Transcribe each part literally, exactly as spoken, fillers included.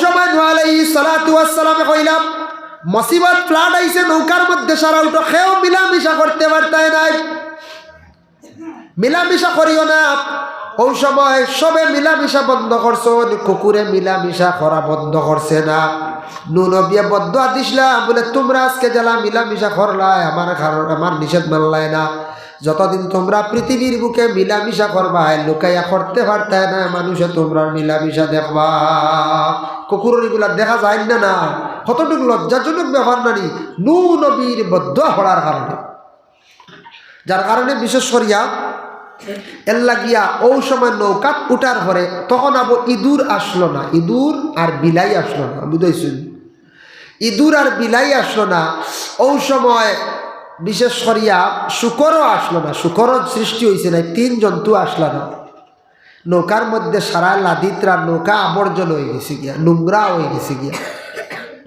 সময় নূহ আলাইহিস সালাতু ওয়াস সালামে কইলা, মুসিবত, flood আইছে, নৌকার মধ্যে সারা উঠো, কেউ মিলামিশা করতে পারতায় নায়, মিলামিশা করিও না। অউ সময় সবে মিলামিশা বন্ধ করছইন, কুকুরে মিলামিশা করা বন্ধ করছে না। নূহ নবীয়ে বদদোয়া দিছলা, বুলে, তুমরা আজকে যেলা মিলামিশা করলায়, আমার কারণ, আমার নিষেধ মানলায় না, যতদিন তুমরা পৃথিবীর বুকে মিলামিশা করবায়, লুকাইয়া করতে পারতায় নায়, মানুষে তুমরার মিলামিশা দেখবা। কুকুরর ইগুলা দেখা যায় না, না? কতটুকু লজ্জাজনক ব্যাপার না নি? নূহ নবীর বদদোয়া পড়ার কারণে, যার কারণে বিশেষ করিয়া এর লাগিয়া অউ সময় নৌকাত উঠার পরে তখন আবো ইঁদুর আসলো না, ইঁদুর আর বিলাই আসলো না, বুঝাইছইন? ইঁদুর আর বিলাই আসলো না। অউ সময় বিশেষ করিয়া শুকরও আসলো না, শুকরর সৃষ্টি অইছে না, তিন জন্তু আসলো না। নৌকার মধ্যে সারা লাদিত্রা নৌকা আবর্জনা অই গেছে গিয়া, নোংরা অই গেছে গিয়া।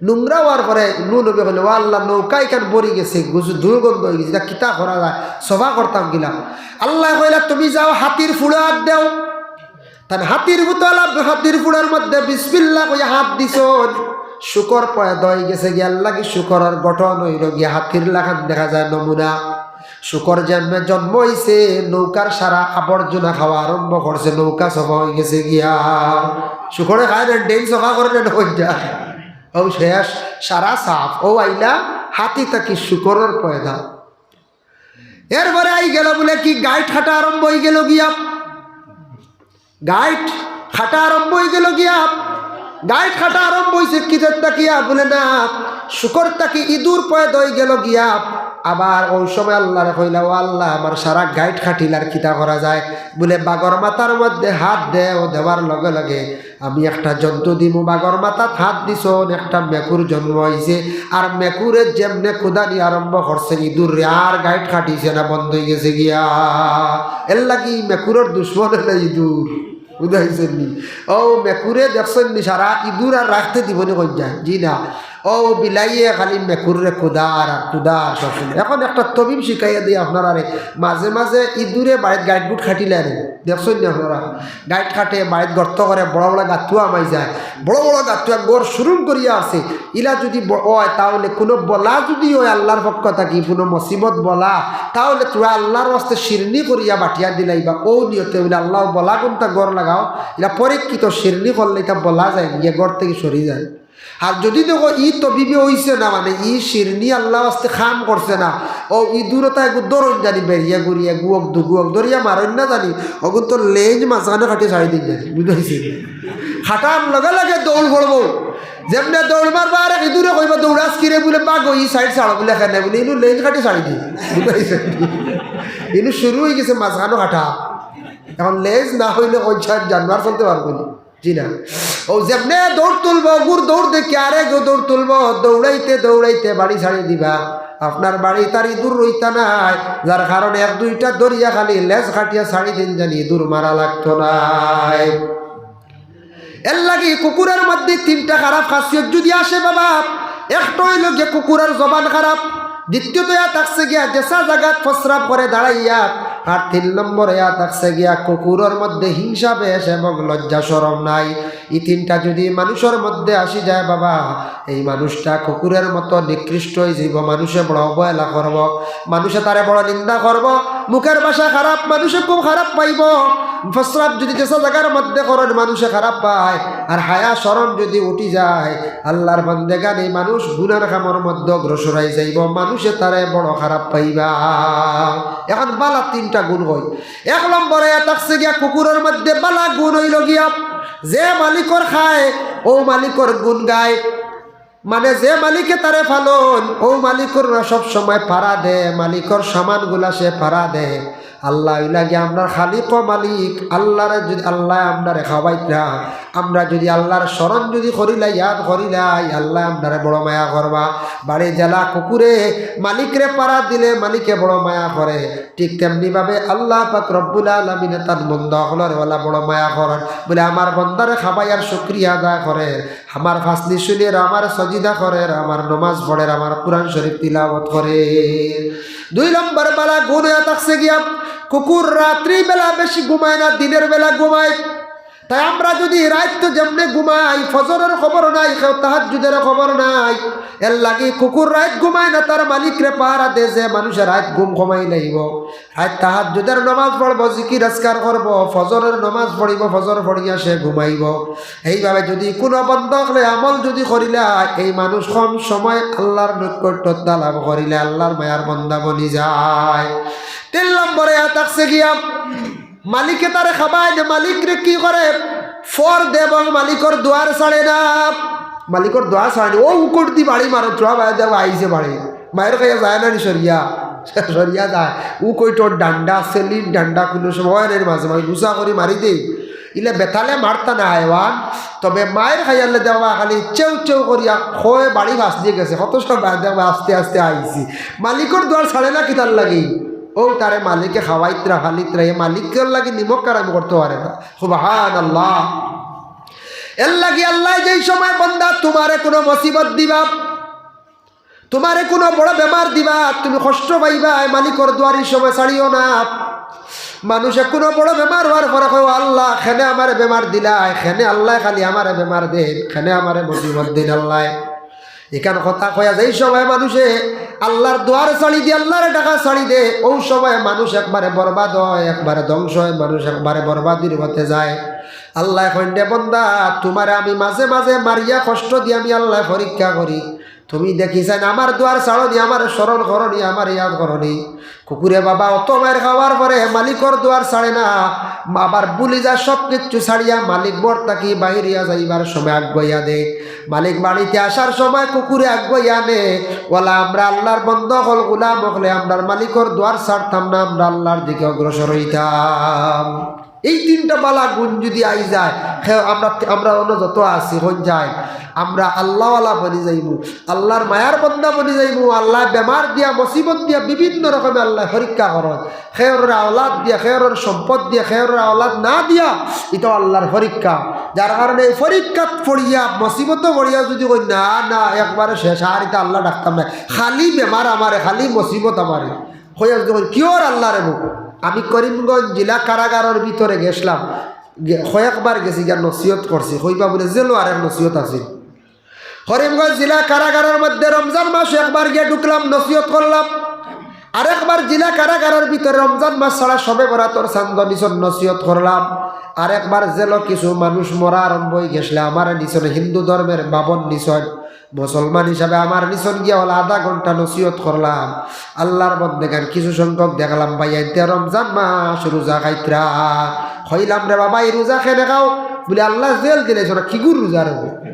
নোংরা অওয়ার পরে নূহ নবী কইলা, "ও আল্লাহ, নৌকা ইখান ভরি গেছে, গুজু-, দুর্গন্ধ অই গেছে, ইটা কিতা করা যায়? সফা করতাম কিলা?" আল্লায় কইলা, "তুমি যাও, হাতির ফুড়ো আত দেও।" তান হাতির ফুড়ো আলা-, হাতির ফুড়োর মধ্যে বিসমিল্লাহ কইয়া হাত দিছইন, শুকর পয়দা অই গেছে গিয়া। আল্লাহ কি শুকরর গঠন অইলো গিয়া হাতির লাখান দেখা যায় নমুনা। শুকর যেমনে জন্ম অইছে, নৌকার সারা আবর্জনা খাওয়া আরম্ভ করছে, নৌকা সফা অই গেছে গিয়া। শুকরে খায় না, ড্রেন সফা করে না, না, অউ যা। অউ শেষ, সারা সাফ। অউ আইলা হাতি থাকি শুকরর পয়দা। এরপরে আই গেল বুলে কি, গাইট কাটা আরম্ভ অই গেল গিয়া। গাইট কাটা আরম্ভ অই গেল গিয়া। গাইট কাটা আরম্ভ অইছে কিতার থাকিয়া? বুলে না, শুকর থাকি ইঁদুর পয়দা অই গেল গিয়া। আবার অউ সময় আল্লারে কইলা, "ও আল্লাহ, আমার সারা গাইট কাটিলার, কিতা করা যায়?" বুলে, "বাঘর মাথার মধ্যে হাত দেও, দেওয়ার লগে লগে আমি একটা জন্তু দিমু, বাঘর মাথাত হাত দিছইন, একটা মেকুর জন্ম অইছে।" আর মেকুরে যেমনে কুদানি আরম্ভ করছে ইঁদুররে, আর গাইট কাটিছে না, বন্ধ অই গেছে গিয়া। এর লাগি মেকুরর দুশমন অইলো ইঁদুর। বুঝাইছইন নি? অউ মেকুরে দেখছইন নি, সারা ইঁদুর আর রাখতে দিবো নি কইন যায়? জি না। অউ বিলাইয়ে খালি মেকুররে কুদার আর কুদার সবসময়। এখন একটা তবিব শিখাইয়া দেই আপনারারে, মাঝে মাঝে ইঁদুরে বাড়িত গাইট গুট কাটিলে আনে, দেখছইন নি আপনারা? গাইট কাটে, বাড়িত গর্ত করে, বড় বড় গাতুয়া হামাই যায়, বড় বড় গাতুয়া ঘর সুরুম করিয়া আছে। ইলা যুদি ব-, অয়, তাহলে কুনু বলা যুদি অয় আল্লার পক্ষ থাকি, কুনু মুসিবত বলা, তাহলে থুড়া আল্লার ওয়াস্তে শিরনি করিয়া বাটিয়া দিলাইবা, অউ নিয়তে বুলে আল্লাহ বলা কুনটা ঘর লাগাও, ইলা পরীক্ষিত শিরনি করলে ইটা বলা যায়, গিয়া ঘর থাকি সরি যায়। আর যুদি দেখো ই তবিবে অইছে না, মানে ই শিরনি আল্লার ওয়াস্তে কাম করছে না, অউ ইঁদুরতা এগু ধরইন জানি, বেরিয়া গুড়ি এগু অক দুগু অক ধরিয়া মারইন না জানি, অগুন তো লেঞ্জ মাঝখানো কাটি ছাড়ি দিন জানি, বুঝাইছি? কাটার লগে লগে দৌড় পড়বো, যেমনে দৌড় মারবা আর ইঁদুরে কইবা, "দৌড়াস কিরে?" বুলে, "বাঘ, ই সাইড ছাড়ো।" বুলে, "কেনে?" বুলে, "ইনু লেঞ্জ কাটি ছাড়ি দি।" বুঝাইছে? ইনু শুরু অই গেছে মাঝখানো কাটা। এখন লেঞ্জ না অইলে কইন ছাড় জানোয়ার চলতে পারবো নি? জি না। অউ যেমনে দৌড় তুলবো, অগুর দৌড় দেখি আরেগু দৌড় তুলবো, দৌড়াইতে দৌড়াইতে বাড়ি ছাড়ি দিবা। আপনার বাড়িত আর ইঁদুর রইতা নায়, যার কারণে এক দুইটা ধরিয়া খালি লেজ কাটিয়া ছাড়ি দিন জানি, ইঁদুর মারা লাগতো নায়। এর লাগি কুকুরর মধ্যে তিনটা খারাপ খাসিয়ত যুদি আসে বাবা, একটা অইলো গিয়া কুকুরর জবান খারাপ, দ্বিতীয়ত ইয়া থাকছে গিয়া যেসা জাগাত প্রস্রাব করে দাঁড়াইয়া, আর তিন নম্বর ইয়া থাকছে গিয়া কুকুরর মধ্যে হিংসা বেশ এবং লজ্জা শরম নাই। ই তিনটা যুদি মানুষর মধ্যে আসি যায় বাবা, এই মানুষটা কুকুরর মতো নিকৃষ্ট অই যাইবো, মানুষে বড় অবহেলা করবো, মানুষে তারে বড় নিন্দা করবো, মুখর ভাষা খারাপ, মানুষে খুব খারাপ পাইবো। প্রস্রাব যুদি যেসা জাগার মধ্যে করইন, মানুষে খারাপ পায়, আর হায়া শরম যুদি উঠি যায়, আল্লার বান্দেগান ই মানুষ গুনার কামর মধ্যে অগ্রসর অই যাইবো, মানুষে তারে বড় খারাপ পাইবা। এখন বালা তিনটা গুণ কই। এক নম্বরে থাকছে গিয়া কুকুরর মধ্যে বালা গুণ অইলো গিয়া, যে মালিকর খায়, অউ মালিকর গুণ গায়। মানে, যে মালিকে তারে পালইন, অউ মালিকর সব সময় পারা দে, মালিকর সামানগুলা সে পারা দে। আল্লা অইলা গিয়া আমরার খালিক ও মালিক। আল্লারে যুদি, আল্লায় আমরারে খাওয়াইতরা, আমরা যুদি আল্লার স্মরণ যুদি করিলাই, ইয়াদ করিলাই, আল্লায় আমরারে বড় মায়া করবা। বাড়ি যেলা কুকুরে মালিকরে পারা দিলে মালিকে বড় মায়া করে, ঠিক তেমনি ভাবে আল্লা পাক রব্বুল আলামিনে তান বন্দা অকলরে অলা বড় মায়া করইন। বুলে, "আমার বন্দারে খাবাইয়ার শুকরিয়া আদায় করের, আমার ফাসলি শুনের, আমার সজিদা করের, আমার নমাজ পড়ের, আমার কুরআন শরিফ তিলাওয়াত করের।" দুই নম্বর বালা গুণ অইয়া থাকছে গিয়া, কুকুর রাত্রি বেলা বেশি ঘুমায় না, দিনর বেলা ঘুমায়। তাই আমরা যুদি রাইত তো যেমনে ঘুমাই, ফজরর খবর নাই, কেউ তাহাজ্জুদর খবর নাই। এরলাগি কুকুর রাইত ঘুমায় না, তার মালিকরে পাহারা দে। যে মানুষে রাইত ঘুম কমাইলাইবো, রাইত তাহাজ্জুদর নামাজ পড়বো, জিকির আজকার করবো, ফজরর নামাজ পড়িবো, ফজর পড়িয়া সে ঘুমাইবো। এইভাবে যুদি কুনু বন্দা অকলে আমল যুদি করিলায়, এই মানুষ কম সময় আল্লার নৈকট্যতা লাভ করিলে আল্লার মায়ার বন্দা বনি যায়। তিন নম্বরে আয়া থাকছে গিয়া, মালিকে তারে খাবায় না, মালিকরে কি করে? ফর দে এবং মালিকর দুয়ার ছাড়ে না। মালিকর দুয়ার ছাড়ে না, অউ উকুটদি বাড়ি মারে, চুয়া বাড়ি দেওয়া আইছে বাড়ি। মাইর খাইয়া যায় না নি সরিয়া? সরিয়া যায়। উকুটর ডান্ডা, সেলির ডান্ডা, কুনু সময় অয় না নি, মাঝে মাঝে গুছা করি মারি দেই। ইলা বেতালে মারতা না হায়ওয়ান, তবে মাইর খাইয়ালে দেওয়া খালি চেউ চেউ করিয়া কয় বাড়ি ফাঁস দিয়া গেছে, কত সময় দেওয়া আস্তে আস্তে আইছি। মালিকর দুয়ার ছাড়ে না কিতার লাগি? অউ তারে মালিকে খাওয়াইতরা, ফালিতরা, এ মালিকর লাগি নিমক কারাম করতে পারে না। সুবহানাল্লাহ। এরলাগি আল্লায় যেই সময় বন্দা তুমারে কুনু মুসিবত দিবা, তুমারে কুনু বড় বেমার দিবা, তুমি কষ্ট পাইবায়, মালিকর দুয়ার ই সময় ছাড়িও না। মানুষে কুনু বড় বেমার অওয়ার পরে কয়, "ও আল্লাহ, কেনে আমারে বেমার দিলায়, কেনে আল্লায় খালি আমারে বেমার দেইন, কেনে আমারে মুসিবত দেইন আল্লায়।" ইখান কথা কইয়া যেই সময় মানুষে আল্লার দুয়ার ছাড়ি দে, আল্লার ডাকা ছাড়ি দে, অউ সময় মানুষ একবারে বরবাদ অয়, একবারে ধ্বংস অয়, মানুষ একবারে বরবাদির পথে যায়। আল্লায় কইন, "রে বন্দা, তুমারে আমি মাঝে মাঝে মারিয়া কষ্ট দিয়া আমি আল্লায় পরীক্ষা করি। তুমি দেখিছাইন আমার দুয়ার ছাড়ো নি, আমারে স্মরণ করো নি, আমারে ইয়াদ করো নি।" কুকুরে বাবা অত মাইর খাওয়ার পরে মালিকর দুয়ার ছাড়ে না, আবার ভুলি যায় সব কিচ্ছু ছাড়িয়া মালিক ঘর থাকি বাইরিয়া যাইবার সময় আগুয়াইয়া দে। মালিক বাড়িতে আসার সময় কুকুরে আগুয়াইয়া আনে, "ওয়ালা আমরা আল্লার বন্দা অকল, গুলাম অকলে আমরার মালিকর দুয়ার ছাড়তাম না, আমরা আল্লার দিকে অগ্রসর অইতাম।" এই তিনটা বালা গুণ যুদি আই যায়, হে, আমরা, আমরা অন্য যত আছি, হইন যায়, আমরা আল্লাওয়ালা বনি যাইমু, আল্লার মায়ার বন্দা বনি যাইমু। আল্লায় বেমার দিয়া, মুসিবত দিয়া, বিভিন্ন রকমে আল্লায় পরীক্ষা করইন। কেউরর আওলাদ দিয়া, কেউরর সম্পদ দিয়া, কেউরর আওলাদ না দিয়া, ইতাও আল্লার পরীক্ষা। যার কারণে এই পরীক্ষাত পড়িয়া, মুসিবতো পড়িয়া যুদি কই, "না, না, একবারে শেষ, আর ইতা আল্লা ডাকতাম নায়, খালি বেমার আমারে, খালি মুসিবত আমারে।" কইয়া যুদি কই, "কিওর আল্লা রে বা?" আমি করিমগঞ্জ জিলা কারাগারর ভিতরে গেছলাম, গে-, কয়েকবার গেছি, গিয়া নসিহত করছি, কইবা বুলে জেলো আরেক নসিহত আছিল। করিমগঞ্জ জিলা কারাগারর মধ্যে রমজান মাস একবার গিয়া ঢুকলাম, নসিহত করলাম। আরেকবার জিলা কারাগারর ভিতরে রমজান মাস ছাড়া শবে বরাতর চান্দো নিছইন, নসিহত করলাম। আরেকবার জেলো কিছু মানুষ মরা আরম্ভ অই গেছলা, আমারে নিছইন, হিন্দু ধর্মর বাবন নিছইন, মুসলমান হিসাবে আমারে নিছইন, গিয়া অলা আধা ঘন্টা নসিহত করলাম। আল্লার বন্দেগান কিছু সংখ্যক দেখলাম ভাইয়াইন্তে রমজান মাস রোজা খাইতরা। কইলাম, "রে বাবা, ই রোজা কেনে খাও?" বুলে, "আল্লায় জেল দিলাইছইন।" কিগুর রোজা রে বা?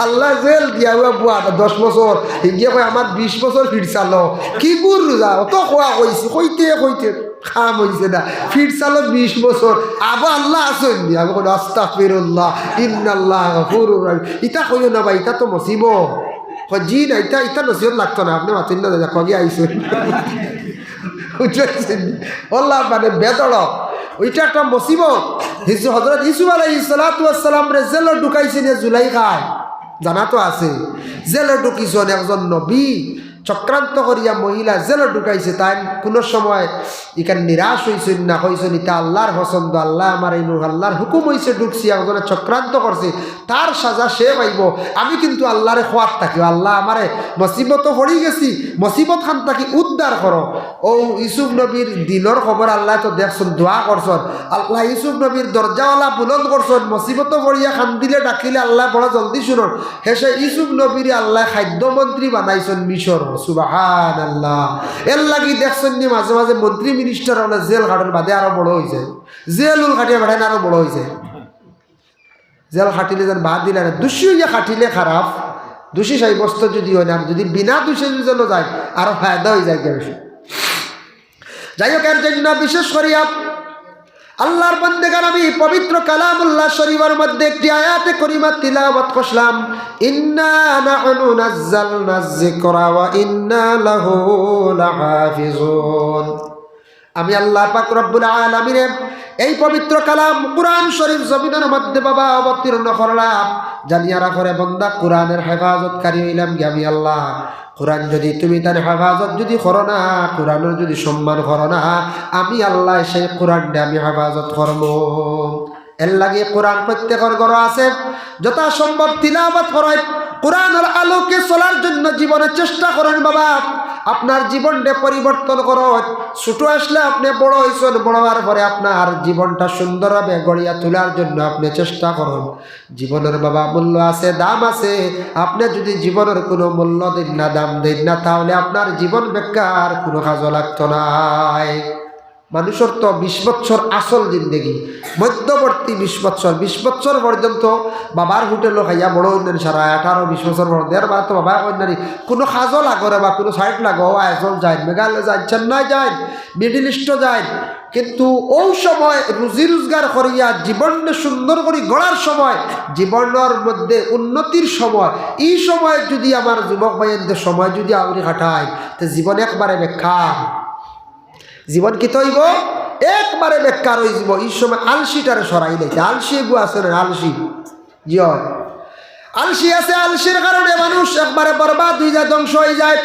আল্লায় জেল দিয়া অইয়া বুয়া দশ বছর, হিগিয়ে কয়, "আমার বিশ বছর ফিরছালো।" কিগুর রোজা? অত কওয়া কইছি, কইতে কইতে কাম অইছে না। ফিরছালো বিশ বছর, আবো আল্লা আছইন নি? আমি কই, "আস্তাগফিরুল্লাহ, ইন্নাল্লাহা গাফুরুর রাহিম।" ইতা কইও না ভাই, ইতা তো মুসিবত। কয়, "জি না, ইতা, ইতা নসিহত লাগতো না, আপনে মাতইন না, দেখো আগে আইছইন।" বুঝছইন নি? আল্লা মানে বেদড়ক, ওইটা একটা মুসিবত। হিজু-, হযরত ইউসুফ আলাইহিস সালাতু ওয়াস সালামরে জেলো ঢুকাইছে নি জুলাইখায়, জানা তো আছে। জেলো ঢুকিছইন একজন নবী, চক্রান্ত করিয়া মহিলা জেলো ঢুকাইছে। তাইন কুনু সময় ইখান নিরাশ অইছইন না, কইছইন, "ইতা আল্লার পছন্দ, আল্লায় আমারে ইনো, আল্লার হুকুম অইছে ঢুকছি, একজনে চক্রান্ত করছে, তার সাজা সে পাইবো, আমি কিন্তু আল্লারে খোয়াত থাকি, আল্লা আমারে মুসিবতো পড়ি গেছি, মুসিবত খান থাকি উদ্ধার করো।" অউ ইউসুফ নবীর দিলর খবর আল্লায় তো দেখছইন, দোয়া করছইন, আল্লায় ইউসুফ নবীর দরজাওয়ালা বুলন্দ করছইন, মুসিবতো পড়িয়া কান্দিলে ডাকিলে আল্লায় বড় জলদি হুনইন। হেষে ইউসুফ নবীরে আল্লায় খাদ্যমন্ত্রী বানাইছইন মিশরর। সুবহানাল্লাহ। এরলাগি দেখছইন নি মাঝে মাঝে মন্ত্রী মিনিস্টার অকলে জেল খাটইন, বাদে আরো বড় অইযায়। জেল উল খাটিয়া বেটাইন আরো বড় অইযায়। জেল খাটিলে যেন বাদ দিলে না, দোষী অইয়া খাটিলে খারাপ, দোষী সাব্যস্ত যুদি অয় না, আর যুদি বিনা দোষে যুদি জেলো যায়, আরো ফায়দা অইযায় গি বেশি। যাই হোক, এর জন্য বিশেষ করিয়া আল্লার বন্দেগান আমি পবিত্র কালামুল্লাহ শরীফর মধ্যে একটি আয়াতে করিমা তিলাওয়াত করলাম, "ইন্না নাহনু নাজ্জালনাজ যিকরা ওয়া ইন্না লাহু লাহাফিজুন।" আমি আল্লাহ পাক রব্বুল আলামিনে এই পবিত্র কালাম কুরআন শরীফ জমিনর মধ্যে বাবা অবতীর্ণ করলাম। জানিয়া রাখো রে বন্দা, কুরআনর হেফাজতকারী অইলাম গি আমি আল্লাহ। কুরআন যুদি তুমি তান হেফাজত যুদি করো না, কুরআনর যুদি সম্মান করো না, আমি আল্লায় সেই কুরআনরে আমি হেফাজত করমু। এর লাগি কোরআন প্রত্যেকর ঘরো আছে, যথাসম্ভব তিলাওয়াত করইন। কোরআনর আলোকে চলার জন্য জীবনে চেষ্টা করইন বাবা। আপনার জীবনরে পরিবর্তন করইন। ছোট আসলে আপনে বড় অইছইন, বড় অওয়ার পরে আপনার জীবনটা সুন্দরভাবে গড়িয়া তোলার জন্য আপনে চেষ্টা করইন। জীবনর বাবা মূল্য আছে, দাম আছে। আপনে যদি জীবনর কুনু মূল্য দেইন না, দাম দেইন না, তাহলে আপনার জীবন বেকার, কুনু কাজো লাগতো নায়। মানুষর তো বিশ বছর আসল জিন্দেগি, মধ্যবর্তী বিশ বছর, বিশ বছর পর্যন্ত বাবার হোটেলো খাইয়া বড় অইন না নি, সারা আঠারো বিশ বছর পর্যন্ত। এর বাদে তো বাবায় কইন না নি, কুনু কাজো লাগো রে বা, কুনু site লাগো, ও আইজল যাইন, মেঘালয় যাইন, চেন্নাই যাইন, Middle East-ও যাইন। কিন্তু অউ সময় রুজি রোজগার করিয়া জীবনরে সুন্দর করি গড়ার সময়, জীবনর মধ্যে উন্নতির সময়, ই সময় যদি আমার যুবক ভাইয়াইন্তে সময় যদি আউরি কাটাইন, তে জীবন একবারে বেকার। জীবন কিতা অইবো? একবারে বেকার অইযিবো। ই সময় আলসিটারে সরাইলাইতা। আলসি এগু আছে না, আলসি? জি অয়। আলসি আছে, আলসির কারণে মানুষ একবারে বরবাদ অইযায়, ধ্বংস অইযায়।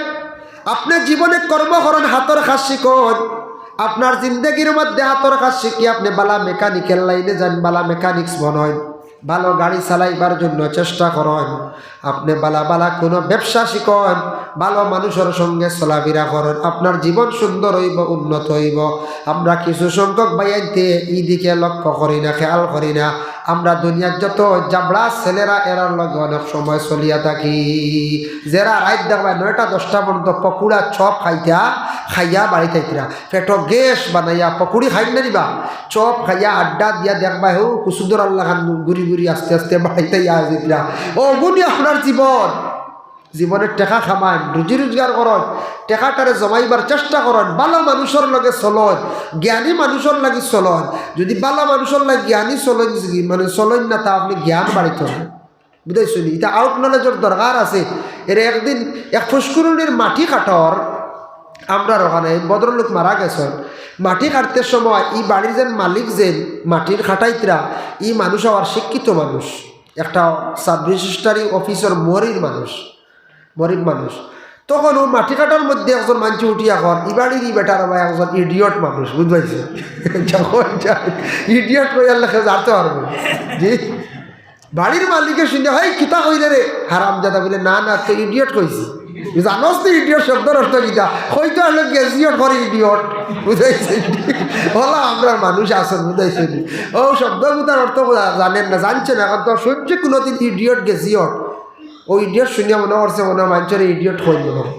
আপনে জীবনে কর্ম করইন, হাতর কাজ শিখইন। আপনার জিন্দেগির মধ্যে হাতর কাজ শিখি আপনে বালা mechanical line-এ যাইন, বালা mechanics বনইন, ভালো গাড়ি চালাইবার জন্য চেষ্টা করইন। আপনে বালা বালা কুনু ব্যবসা শিখইন, ভালো মানুষর সঙ্গে চলাফিরা করইন, আপনার জীবন সুন্দর অইবো, উন্নত অইবো। আমরা কিছু সংখ্যক ভাইয়াইন্তে ই দিকে লক্ষ্য করি না, খেয়াল করি না। আমরা দুনিয়ার যত জাবড়া ছেলেরা এরার লগে অনেক সময় চলিয়া থাকি, যেরা রাইত দেখবায় নয়টা দশটা পর্যন্ত পকোড়া চপ খাইতা, খাইয়া বাড়িত আইতরা, পেটো গ্যাস বানাইয়া পকোড়ি খাইন না নি বা, চপ খাইয়া আড্ডা দিয়া দেখবায় হউ কুসুদর আল্লাহ খান ঘুরি ঘুরি আস্তে আস্তে বাড়িত আইয়া আইতরা। অগু নি আপনার জীবন। জীবনে টেকা কামাইন, রুজি রোজগার করইন, টেকাটারে জমাইবার চেষ্টা করইন, ভালো মানুষর লগে চলইন, জ্ঞানী মানুষর লাগি চলইন। যদি ভালো মানুষর লাগি জ্ঞানী চলইন, যদি মানে চলইন না, তা আপনে জ্ঞান বাড়িত না। বুঝাইছো নি? ইটা out knowledge-র দরকার আছে। এরে একদিন এক ফুসকুরুনির মাটি কাটর, আমরার অখানো ভদ্রলোক মারা গেছইন, মাটি কাটতে সময় ই বাড়ির যেন মালিক যেন মাটির কাটাইতরা, ই মানুষ আবার শিক্ষিত মানুষ, একটা sub registry office-র মরির মানুষ, মরির মানুষ। তখন অউ মাটি কাটার মধ্যে একজন মানষে উঠিয়া কর, "ই বাড়ির ই বেটা রে বা একজন idiot মানুষ", বুঝ পাইছো? যখন যা-, idiot কইয়ার লেখে জানতে পারবো। জি? বাড়ির মালিকে শুনে, "হেই, কিতা কইলে রে হারামজাদা?" বলে, "না, না, তো idiot কইছি।" জানোস তো idiot শব্দর অর্থ কিতা? কইতো আসলে graduate করে idiot, বুঝাইছে? অলা আমরার মানুষ আছইন, বুঝাইছে নি? অউ শব্দগুতার অর্থ বুঝা-, জানইন না, জানছইন না, অখন তো শুনছে কুনুদিন idiot graduate। অউ idiot শুনিয়া মনো করছে মনো অয় মানষরে idiot কইন মনো অয়।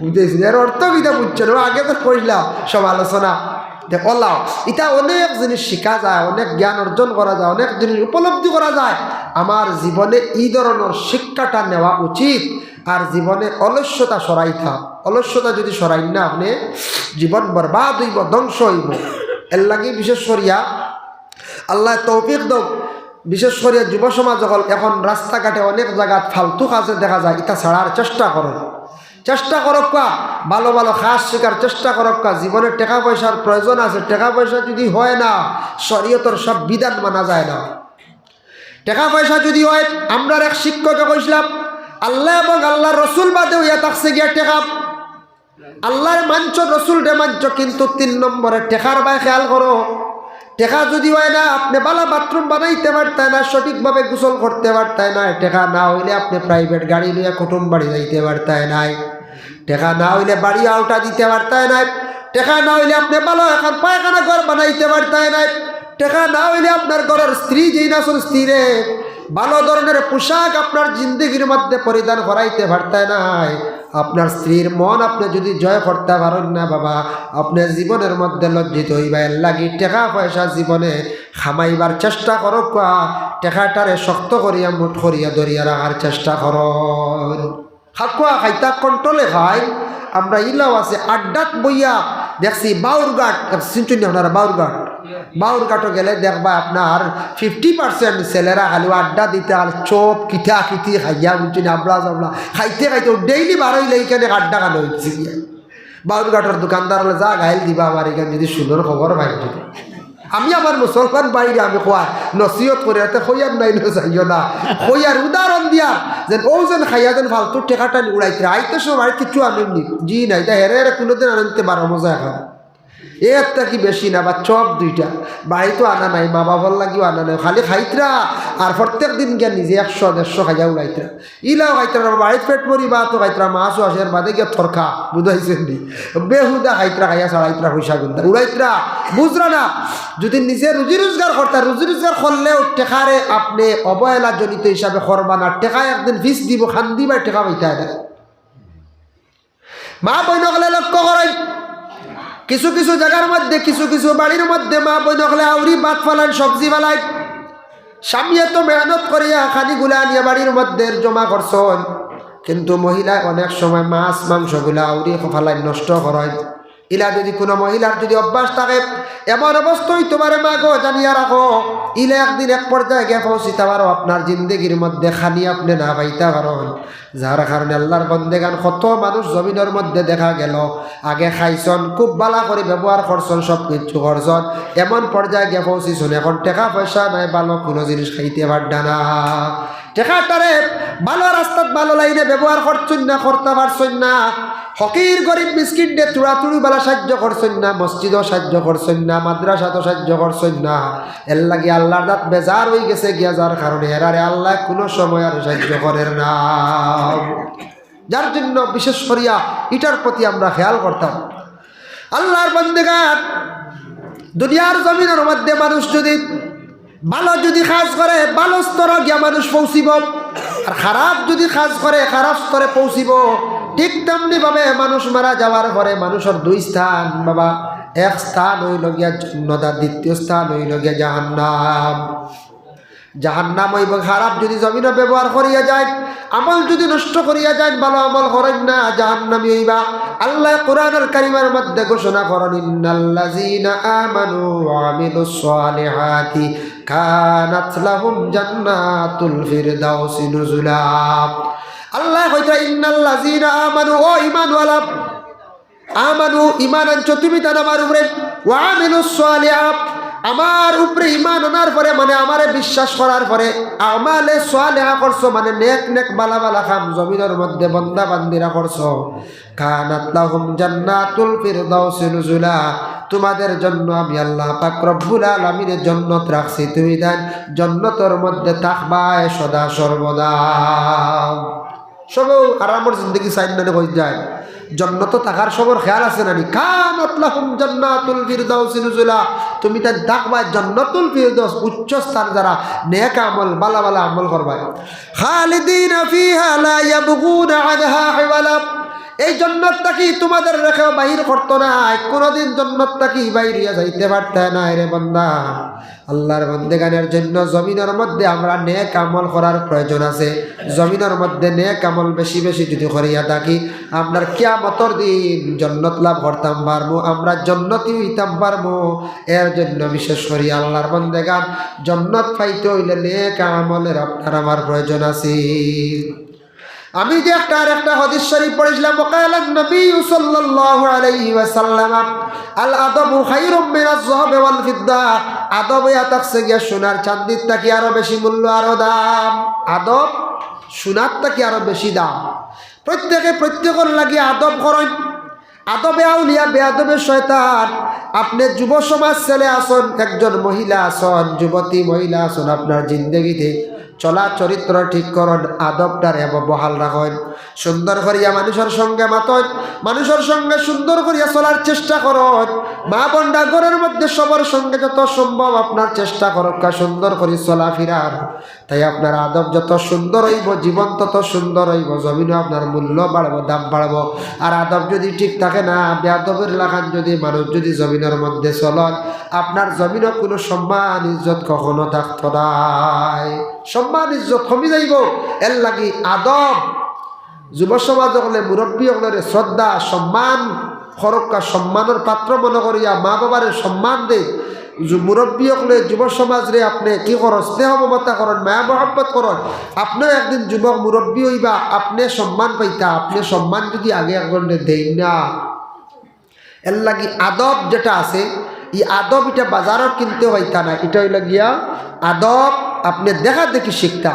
বুঝাইছে নি? এর অর্থ কিতা বুঝছইন? অউ আগে তো কইলাম সমালোচনা। দেখো, অলা, ইতা অনেক জিনিস শিখা যায়, অনেক জ্ঞান অর্জন করা যায়, অনেক জিনিস উপলব্ধি করা যায়। আমার জীবনে ই ধরনর শিক্ষাটা নেওয়া উচিত। আর জীবনে অলস্যতা সরাইতা, অলস্যতা যদি সরাইন না আপনে, জীবন বরবাদ অইবো, ধ্বংস অইবো। এর লাগি বিশেষ করিয়া আল্লায় তৌফিক দেউক। বিশেষ করিয়া যুব সমাজ অকল অখন রাস্তাঘাটে অনেক জাগাত ফালতু কাজে দেখা যায়, ইতা ছাড়ার চেষ্টা করো। চেষ্টা করউক্কা, ভালো ভালো কাজ শিখার চেষ্টা করউক্কা। জীবনে টেকা পয়সার প্রয়োজন আছে, টেকা পয়সা যদি অয় না, শরীয়তর সব বিধান মানা যায় না। টেকা পয়সা যদি অয়, আমরার এক শিক্ষকে কইছলা, আল্লা এবং আল্লার রসুল বাদে অইয়া থাকছে গিয়া টেকা। আল্লারে মানছো, রসুলরে মানছো, কিন্তু তিন নম্বরে টেকার বায় খেয়াল করো। টেকা যদি অয় না, আপনে ভালা bathroom বানাইতে পারতায় না, সঠিকভাবে গোসল করতে পারতায় না, টেকা না অইলে আপনে private গাড়ি লইয়া কুটুম বাড়ি যাইতে পারতায় নায়, টেকা না অইলে বাড়ি আউটা দিতে পারতায় নায়, টেকা না অইলে আপনে ভালা একখান পায়খানা ঘর বানাইতে পারতায় নায়, টেকা না অইলে আপনার ঘরর স্ত্রী যেইন আছইন, স্ত্রীরে ভালা ধরনর পোশাক আপনার জিন্দেগির মধ্যে পরিধান করাইতে পারতায় নায়। আপনার স্ত্রীর মন আপনে যদি জয় করতা পারইন না বাবা, আপনে জীবনর মধ্যে লজ্জিত অইবা। এর লাগি টেকা পয়সা জীবনে কামাইবার চেষ্টা করউক্কা, টেকাটারে শক্ত করিয়া মুঠ করিয়া ধরিয়া রাখার চেষ্টা করইন। খাউক্কা খাইতা control-এ খাইন। আমরা ইলাও আছে আড্ডাত বইয়া দেখছি বাউরঘাট, চিনছইন নি আপনারা বাউরঘাট? বাউরঘাটো গেলে দেখবা আপনার fifty percent ছেলেরা খালি আড্ডা দিতা, খালি চপ কিতা কিতি খাইয়া, বুঝছইন নি, আবলা জাবলা খাইতে খাইতে অউ daily বার অইলে ইখান আড্ডা খান অইছে গিয়া। বাউরঘাটর দোকানদার অকলে যা গাইল দিবা আমার ইখান যদি হুনইন খবর পাইন যদি। আমি আমার মুসলমান ভাইরে আমি কওয়ার নসিহত করি, এতে কইয়ার নাইলে যাইও না। কইয়ার উদাহরণ দিয়ার, যেন অউ যেন খাইয়া যেন ফালতু টেকাটা নি উড়াইতরা, আইতে সময় বাড়িত কিচ্ছু আনইন নি। জি না, ইটা হেরে হেরে কুনুদিন আনইন তে বারো মজা অখন। এর থাকি বেশি না, বা চপ দুইটা, বাড়িত আনা নাই, মা বাবার লাগিও আনা নাই, খালি খাইতরা। আর প্রত্যেক দিন গিয়া নিজে একশো দেড়শো খাইয়া উড়াইতরা। ইলাও খাইতরা না, বাড়িত পেট ভরি ভাতও খাইতরা, মাছও আছে, এর বাদে গিয়া থরকা, বুঝাইছেন নি? বেহুদা খাইতরা, খাইয়া ছাড়াইতরা, পয়সা গুনতা উড়াইতরা, বুঝরা না। যদি নিজে রুজি রোজগার করতা, রুজি রোজগার করলেও টেকারে আপনে অবহেলা জনিত হিসাবে করবা না। টেকা একদিন ফিস দিব, খান্দি বা টেকা পাইতা না। মা বইন অকলে লক্ষ্য করইন, কিছু কিছু জাগার মধ্যে, কিছু কিছু বাড়ির মধ্যে মা বইন অকলে আউরি ভাত ফালাইন, সবজি ফালাইন। স্বামীয়ে তো মেহনত করিয়া খানিগুলা আনিয়া বাড়ির মধ্যে জমা করছইন, কিন্তু মহিলায় অনেক সময় মাছ মাংসগুলা আউরি ফালাইন, নষ্ট করইন। ইলা যদি কুনু মহিলার যদি অভ্যাস থাকে, এমন অবস্থা অইতো পারে মা গো, জানিয়া রাখো, ইলা একদিন এক পর্যায়ে গিয়া পৌঁছিতা পারো, আপনার জিন্দেগির মধ্যে খানি আপনে না পাইতা পারইন। যার কারণে আল্লার বন্দেগান, কত মানুষ জমিনর মধ্যে দেখা গেল, আগে খাইছইন, খুব ভালা করি ব্যবহার করছইন, সব কিছু করছইন, এমন পর্যায়ে গিয়া পৌঁছিছইন, এখন টেকা পয়সা নাই, ভালো কুনু জিনিস খাইতে পাররা না। টেকাটারে ভালো রাস্তাত ভালো লাইনে ব্যবহার করছইন না, করতা পারছইন না। ফকির গরিব মিসকিনরে থুড়া থুড়ি বালা সাহায্য করছইন না, মসজিদও সাহায্য করছইন না, মাদ্রাসাতও সাহায্য করছইন না। এর লাগি আল্লার জাত বেজার অইগেছে গিয়া, যার কারণে এরারে আল্লায় কুনু সময় আর সাহায্য করের না। যার জন্য বিশেষ করিয়া ইটার প্রতি আমরা খেয়াল করতাম। আল্লার বন্দেগান, দুনিয়ার জমিনর মধ্যে মানুষ যদি ভালো যদি কাজ করে, ভালো স্তরে গিয়া মানুষ পৌঁছিব, আর খারাপ যদি কাজ করে, খারাপ স্তরে পৌঁছিব। ঠিক তেমনি ভাবে মানুষ মারা যাওয়ার পরে মানুষর দুই স্থান, বাবা, এক স্থান অইলো গিয়া জন্নত, আর দ্বিতীয় স্থান অইলো গিয়া জাহান্নাম। জাহান্নাম অইবো। খারাপ যদি জমিনো ব্যবহার করিয়া যাইন, আমল যদি নষ্ট করিয়া যাইন, ভালো আমল করইন না, জাহান্নামী অইবা। আল্লায় কোরআনুল কারীমর মধ্যে ঘোষণা করইন, "ইন্নাল্লাযীনা আমানু ওয়া আমিলুস সালিহাতি কানাত লাহুম জান্নাতুল ফিরদাউসি নুজুলা।" আল্লায় কইতরা, "ইন্নাল্লাযীনা আমানু", ও ঈমানওয়ালা, আমানু, ঈমান আনছো তুমি তাইন আমার উপরে, ওয়া আমিলুস সালিহাত, আমার উপরে ঈমান আনার পরে, মানে আমারে বিশ্বাস করার পরে, আমালে সালিহা করছো, মানে নেক নেক বালা বালা কাম জমিনর মধ্যে বন্দা বান্দিরা করছো, কানাত লাহুম জান্নাতুল ফিরদাউসি নুজুলা, তোমাদের জন্য আমি আল্লাহ পাক রব্বুল আলামিনে জন্নত রাখছি, তুমি তাইন জন্নতর মধ্যে থাকবায় সদা সর্বদা। সবেউ আরামর জিন্দেগি চাইন না নি, কই যায়? জন্নতো থাকার সবর খেয়াল আছে না নি? কানাত লাহুম জান্নাতুল ফিরদাউসি নুজুলা। তুমি তাইন থাকবায় জন্নাতুল ফিরদাউস, উচ্চ স্থান, যারা নেক আমল, বালা বালা আমল করবায়। খালিদিনা ফিহা লা ইয়াবগুনা আনহা হিওয়ালা। এই জন্নত থাকি তোমাদেররে কেউ বাইর করতো নায়, কোনোদিন জন্নত থাকি বাইর অইয়া যাইতে পারতায় নায় রে বান্দা। আল্লার বন্দেগানের জন্য জমিনর মধ্যে আমরা নেক আমল করার প্রয়োজন আছে। জমিনর মধ্যে নেক আমল বেশি বেশি যদি করিয়া থাকি, আমরার কিয়ামতর দিন জন্নত লাভ করতাম পারমু, আমরা জন্নতি অইতাম পারমু। এর জন্য বিশেষ করি আল্লার বন্দেগান, জন্নত পাইতে অইলে নেক আমলের আপনার আমার প্রয়োজন আছে। আমি যে একটা আর একটা হাদিস শরীফ পড়ছিলাম, ওয়াকালান নবী সাল্লাল্লাহু আলাইহি ওয়াসাল্লাম, "আল আদাবু খায়রুম মিনাজ যাহাবি ওয়াল ফিদ্দা।" আদব অইয়া থাকছে গিয়া সোনার চান্দির থাকি আরো বেশি মূল্য, আরো দাম। আদব সোনার থাকি আরো বেশি দাম। প্রত্যেকে প্রত্যেকর লাগি আদব করইন। আদবে আউলিয়া, বেয়াদবে শয়তান। আপনে যুব সমাজ ছেলে আছইন, একজন মহিলা আছইন, যুবতী মহিলা আছইন, আপনার জিন্দেগিতে চলা চরিত্র ঠিক করইন, আদবটারে বহাল রাখইন, সুন্দর করিয়া মানুষর সঙ্গে মাতইন, মানুষর সঙ্গে সুন্দর করিয়া চলার চেষ্টা করইন। মা বন্ডা ঘরর মধ্যে সবর সঙ্গে যত সম্ভব আপনার চেষ্টা করউক্কা সুন্দর করি চলাফিরার। তাই আপনার আদব যত সুন্দর অইবো, জীবন তত সুন্দর অইবো, জমিনো আপনার মূল্য বাড়বো, দাম বাড়বো। আর আদব যদি ঠিক থাকে না, বেয়াদবর লাখান যদি মানুষ যদি জমিনর মধ্যে চলইন, আপনার জমিনো কুনু সম্মান ইজ্জত কখনো থাকতো নায়, সম্মান ইজ্জত কমি যাইবো। এর লাগি আদব, যুব সমাজ অকলে, মুরব্বি অকলরে শ্রদ্ধা, সম্মান করউক্কা, সম্মানর পাত্র মনো করিয়া মা বাবারে সম্মান দেইন। যু-, মুরব্বি অকলে যুব সমাজরে আপনে কি করইন? স্নেহ মমতা করইন, মায়া মহব্বত করইন। আপনেও একদিন যুবক মুরব্বি অইবা, আপনে সম্মান পাইতা, আপনে সম্মান যদি আগে একজনরে দেইন না। এর লাগি আদব যেটা আছে, ই আদব ইটা বাজারো কিনতে পাইতা না, ইটা অইলো গিয়া আদব আপনে দেখা দেখি শিখতা।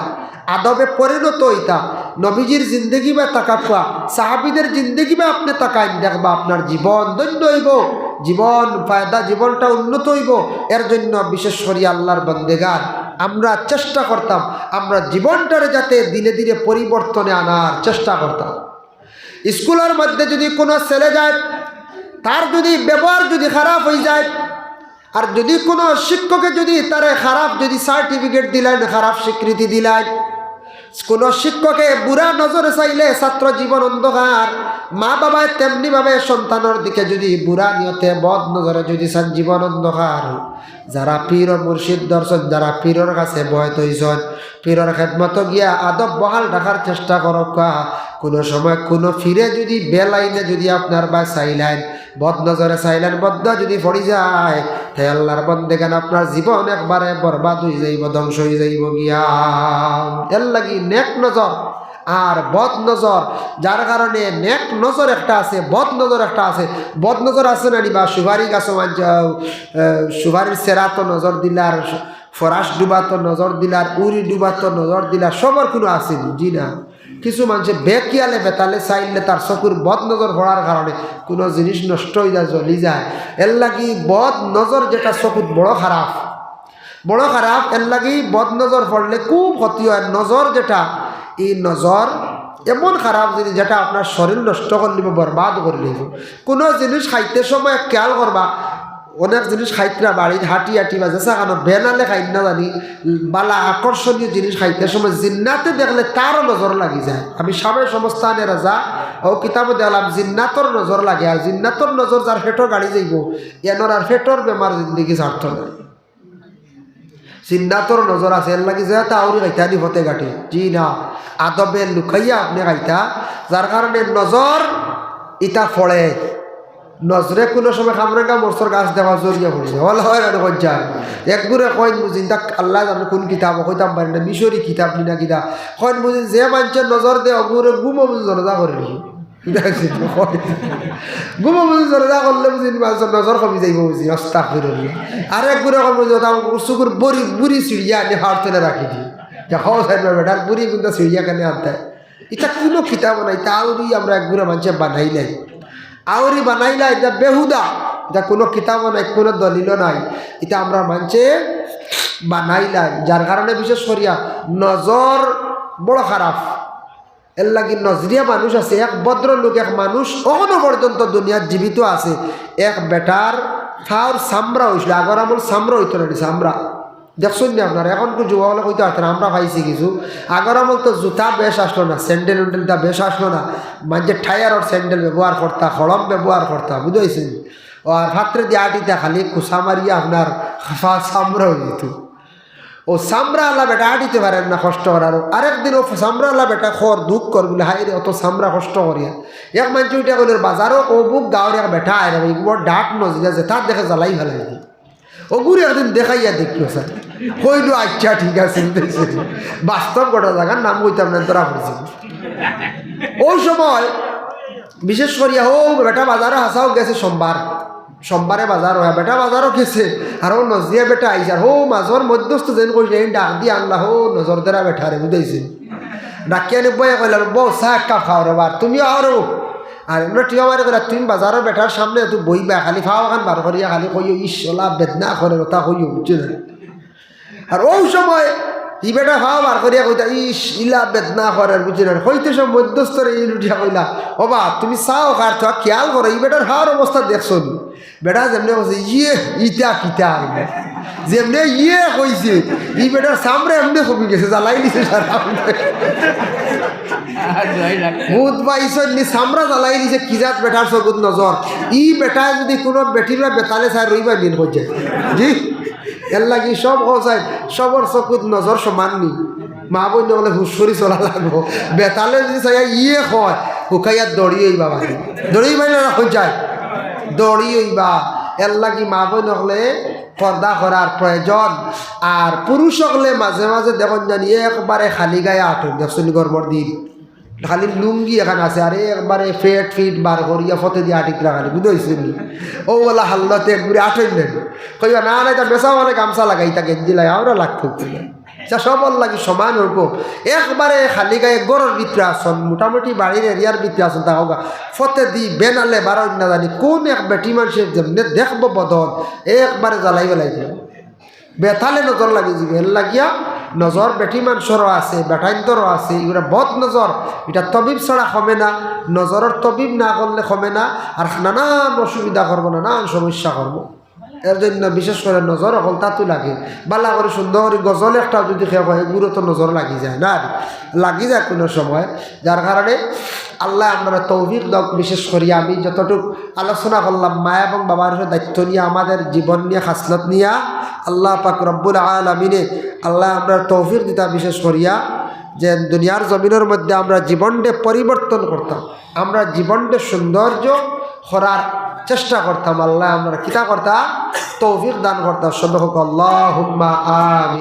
আদবে পরিণত অইতা। নবীজির জিন্দেগি বা তাকাউক্কা, সাহাবীদের জিন্দেগি বা আপনে তাকাইন, দেখবা আপনার জীবন ধন্য অইবো। জীবন ফায়দা, জীবনটা উন্নত অইবো। এর জন্য বিশেষ করি আল্লাহর বন্দেগান আমরা চেষ্টা করতাম, আমরা জীবনটারে যাতে ধীরে ধীরে পরিবর্তনে আনার চেষ্টা করতাম। স্কুলর মধ্যে যুদি কুনু ছেলে যায়, তার যুদি ব্যবহার যুদি খারাপ অইযায়, আর যুদি কুনু শিক্ষকে যুদি তারে খারাপ যুদি সার্টিফিকেট দিলাইন, খারাপ স্বীকৃতি দিলাইন, কুনু শিক্ষকে বুরা নজরে চাইলে ছাত্র জীবন অন্ধকার। মা বাবায় তেমনি ভাবে সন্তানর দিকে যুদি বুরা নিয়তে বদ নজরে যুদি চাইন, জীবন অন্ধকার। যারা পীর ও মুর্শিদ ধরছইন, যারা পীরর কাছে বয়ত অইছইন, পীরর খেদমতো গিয়া আদব বহাল রাখার চেষ্টা করউক্কা। কুনু সময় কুনু পীরে যুদি বেলাইনে যুদি আপনার বায় চাইলাইন, বদ নজরে চাইলাইন, বদদোয়া যুদি পড়ি যায়, তে আল্লাহর বন্দেগান আপনার জীবন একবারে বরবাদ অইযাইবো, ধ্বংস অইযাইবো গিয়া। এরলাগি নেক নজর আর বদ নজর, যার কারণে নেক নজর একটা আছে, বদ নজর একটা আছে। বদ নজর আছে না নি বা? সুপারি গাছো মানষে, আহ, সুপারির চেরাত নজর দিলার, ফরাস ডুবাত নজর দিলার, উরি ডুবাত নজর দিলার, সবর কুনু আছে নি? জি না। কিছু মানষে বেখিয়ালে বেতালে চাইলে তার চকুর বদ নজর পড়ার কারণে কুনু জিনিস নষ্ট অইযায়, জ্বলি যায়। এরলাগি বদ নজর যেটা চকুত বড় খারাপ, বড় খারাপ। এরলাগি বদ নজর পড়লে খুব ক্ষতি অয়। নজর যেটা, ই নজর এমন খারাপ জিনিস যেটা আপনার শরীর নষ্ট করিলিবো, বরবাদ করিলিবো। কুনু জিনিস খাইতে সময় খেয়াল করবা, অনেক জিনিস খাইতরা বাড়িত হাঁটি হাঁটি বা যেছা খানো বেনালে খাইন না জানি, বালা আকর্ষণীয় জিনিস খাইতে সময় জিন্নাতে দেখলে তারও নজর লাগি যায়। আমি সাবে সমস্থানে রাজা ও কিতাবো দেখলাম জিন্নাতর নজর লাগে, আর জিন্নাতর নজর যার পেটো গাড়ি যাইবো, এনর আর পেটর বেমার জিন্দেগি ছাড়তো না। জিন্নাতর নজর আছে, এরলাগি যে তা আউরি খাইতা নি ফতে ঘাটে। জি না, আদবে লুকাইয়া আপনে খাইতা, যার কারণে নজর ইতা পড়ে। নজরে কুনু সময় খামরেঙ্গা মরচর গাছ দেওয়া জড়িয়া পড়ে। হল হয় না, কই যায়? একগুরে কইন বুঝিন, তা আল্লাহ জানে কুন কিতাব, কইতাম পারি না, মিশরি কিতাব নি না কিতা। কইন বুঝিন, যে মানষে নজর দে, অগুরে ঘুমো বুঝি জরজা করে নি। ঘুমো বুঝি জরজা করলে বুঝি মানষর নজর কমি যাইবো বুঝি, আস্তাগফিরুল্লাহ। আর একগুরে কম বুঝি, ওটা চকুর বুড়ি, বুড়ি চিড়িয়া আনি হাওর তলে রাখি দি। যে হও সাইড বেটার বুড়ি কিন্তু চিড়িয়া কেনে আনতে? ইতা কুনু কিতাবো নাই, ইতা আউরি আমরা একগুরে মানষে বানাইলাই। আউরি বানাইলা, ইতা বেহুদা, ইতা কুনু কিতাবো নাই, কুনু দলিলও নাই। ইতা আমরা মানষে বানাইলাই, যার কারণে বিশেষ করিয়া নজর বড় খারাপ। এরলাগি নজরিয়া মানুষ আছে, এক ভদ্রলোক, এক মানুষ অখনো পর্যন্ত দুনিয়াত জীবিত আছে। এক বেটার পাওর চামড়া অইছিল, আগর আমল চামড়া অইতো না নি, চামড়া। দেখছইন নি আপনারা, অখনকু যুবক অকলে কইতা পারতা না, আমরা পাইছি কিছু। আগর আমল তো জুতা বেশ আছলো না, স্যান্ডেল উন্ডেল তা বেশ আছলো না, মানষে টায়ারর স্যান্ডেল ব্যবহার করতা, খড়ম ব্যবহার করতা, বুঝছইন? ও আর ফাত্রে দিয়া আটিতা খালি কুচা মারিয়া আপনার পা চামড়া অইযিতো। ও চামড়া আলা বেটা আটিতে পারের না, কষ্ট করার। আরেকদিন ও চামড়া আলা বেটা খর দুখ কর বুলে, "হায় রে, অত চামড়া কষ্ট করিয়া।" এক মানষে উঠিয়া কইলো, "বাজারো ও বুক গাঁওর এক বেটা আয় রে, বড় ডাট নজরিয়া, যেতা দেখে জ্বালাই ফালাই দি।" অগুরে একদিন দেখাইয়া দেখিও স্যার। কইলো, "আচ্ছা, ঠিক আছে।" বাস্তব ঘটনা, জাগার নাম কইতাম না, ধরা পড়ছে। ওই সময় বিশেষ করিয়া ও বেটা বাজারো হাছাউ গেছে সোমবার, সোমবারে বাজার অয়, বেটা বাজারো গেছে, আর ও নজরিয়া বেটা আইছে, আর ও মাজর মধ্যস্থ যেন কইছে, এই ডাক দিয়া আনলা, ও নজর দেরা বেটারে, বুঝছইন? ডাকিয়া আনি বইয়া কইলা, "বউ, চা এক কাপ খাও রে বা, তুমিও আও রে।" আর এমনে টিয়া মারি কইলা, "তুমি বাজারো বেটার সামনে একটু বইবা, খালি পাও খান বার করিয়া খালি কইও, 'ইশ, ওলা বেদনা করে', ওটা কইও, বুঝছো না?" আর ওই সময় ই বেটা পাও বার করিয়া কইতা, "ইশ, ইলা বেদনা করের, বুঝছইন না?" কইতে সময় মধ্যস্থরে ই উঠিয়া কইলা, "ও বা, তুমি চাও খার তো খেয়াল করো, ই বেটার পাওর অবস্থা দেখছো নি?" বেটা যেমনে কইছে, "ইয়ে, ইতা কিতা আনবে?" যেমনে ইয়ে কইছে, ই বেটার চামড়া এমনে কমি গেছে, জ্বালাই দিছে সারা। বুধ পাইছইন নি, চামড়া জ্বালাই দিছে, কি জাত বেটার চকুত নজর। ই বেটায় যুদি কুনু বেটির বা বেতালে চায়, রইবা দিন কই যায়। জি? এরলাগি সব কও চাই, সবর চকুত নজর সমান নি। মা বইন অকলে হুশ করি চলা লাগবো। বেতালে যুদি চাইয়া ইয়ে কয়, হুকাইয়া দড়ি অইবা বাকি। দড়ি অইবা না, না কই যায়? দড়ি অইবা। এরলাগি মা বইন অকলে পর্দা করার প্রয়োজন। আর পুরুষ অকলে মাঝে মাঝে দেখইন জানি একবারে খালি গায়ে আটইন, দেখছইন নি গরমর দিন? খালি লুঙ্গি এখান আছে, আরে একবারে পেট ফিট বার করিয়া ফতে দিয়া আটিতরা খালি, বুঝছইন নি? ও ওলা হাল্লতে একবারে আটইন না। কইবা, "না, না, ইতা বেচা মানে গামছা লাগাই, ইতা গেঞ্জি লাগাই, আমরা লাগতো না।" তা সবর লাগি সমান হুকুম। একবারে খালি গায়ে ঘরর ভিতরে আছইন, মোটামুটি বাড়ির এরিয়ার ভিতরে আছইন, তা হোক, ফতেদি বেনালে বারইন না জানি কোন এক বেটি মানষে যেমনে দেখবো বদন, একবারে জ্বালাই বেলাই দিবো। বেতালে নজর লাগি যিবো, এর লাগিয়া নজর বেটি মানষরও আছে, বেটাইন্তরও আছে, ইগুলা বদ নজর। ইটা তবিব ছাড়া কমে না, নজরর তবিব না করলে কমে না, আর নানান অসুবিধা করবো, নানান সমস্যা করবো। এর জন্য বিশেষ করি নজর অকলতাত লাগে। বালা করি সুন্দর করি গজল একটা যদি কেউ কয়, এগুলো তো নজর লাগি যায় না, লাগি যায় কোনো সময়। যার কারণে আল্লায় আমরারে তৌফিক দেউক। বিশেষ করি আমি যতটুক আলোচনা করলাম, মা এবং বাবার উপরে দায়িত্ব নিয়া, আমাদের জীবন নিয়া, খাসলত নিয়া, আল্লাহ পাক রব্বুল আলামিনে আল্লায় আমরারে তৌফিক দিতা, বিশেষ করিয়া যে দুনিয়ার জমিনর মধ্যে আমরা জীবনটা পরিবর্তন করতাম, আমরা জীবনটা সৌন্দর্য করার চেষ্টা করতাম। আল্লায় আমরারে কিতা করতা? তৌফিক দান করতা। সবে হোক আল্লাহুম্মা আমিন।